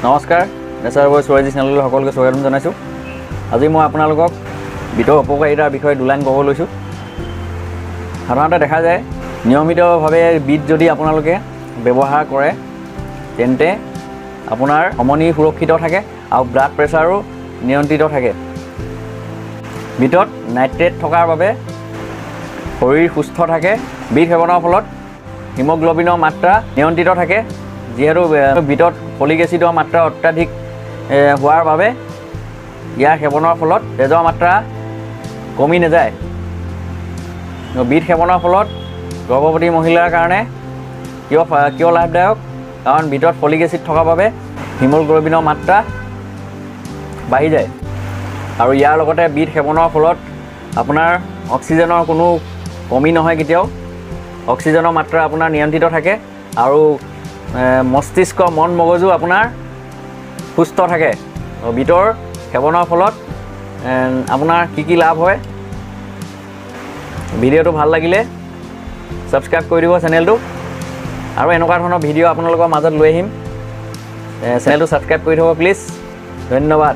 নমস্কাৰ, নেচাৰ বয় চুৱাইজি চেনেললৈ সকলোকে স্বাগতম জনাইছোঁ। আজি মই আপোনালোকক বিটৰ উপকাৰিতাৰ বিষয়ে দুলাইন ক'ব লৈছোঁ। সাধাৰণতে দেখা যায়, নিয়মিতভাৱে বিট যদি আপোনালোকে ব্যৱহাৰ কৰে, তেন্তে আপোনাৰ ধমনী সুৰক্ষিত থাকে আৰু ব্লাড প্ৰেছাৰো নিয়ন্ত্ৰিত থাকে। বিটত নাইট্ৰেট থকাৰ বাবে শৰীৰ সুস্থ থাকে। বিট সেৱনৰ ফলত হিমগ্ল'বিনৰ মাত্ৰা নিয়ন্ত্ৰিত থাকে। যিহেতু বিটত ফলিক এচিডৰ মাত্ৰা অত্যাধিক হোৱাৰ বাবে ইয়াৰ সেৱনৰ ফলত তেজৰ মাত্ৰা কমি নাযায়। বিট সেৱনৰ ফলত গৰ্ভৱতী মহিলাৰ কাৰণে কিয় লাভদায়ক? কাৰণ বিটত ফলিক এচিড থকাৰ বাবে হিমগ্ল'বিনৰ মাত্ৰা বাঢ়ি যায়। আৰু ইয়াৰ লগতে বিট সেৱনৰ ফলত আপোনাৰ অক্সিজেনৰ কোনো কমি নহয় কেতিয়াও। অক্সিজেনৰ মাত্ৰা আপোনাৰ নিয়ন্ত্ৰিত থাকে আৰু মস্তিষ্ক, মন মগজু আপোনাৰ সুস্থ থাকে। বিটৰ সেৱনৰ ফলত আপোনাৰ কি কি লাভ হয়? ভিডিঅ'টো ভাল লাগিলে ছাবস্ক্ৰাইব কৰি দিব চেনেলটো আৰু এনেকুৱা ধৰণৰ ভিডিঅ' আপোনালোকৰ মাজত লৈ আহিম। চেনেলটো ছাবস্ক্ৰাইব কৰি থ'ব প্লিজ। ধন্যবাদ।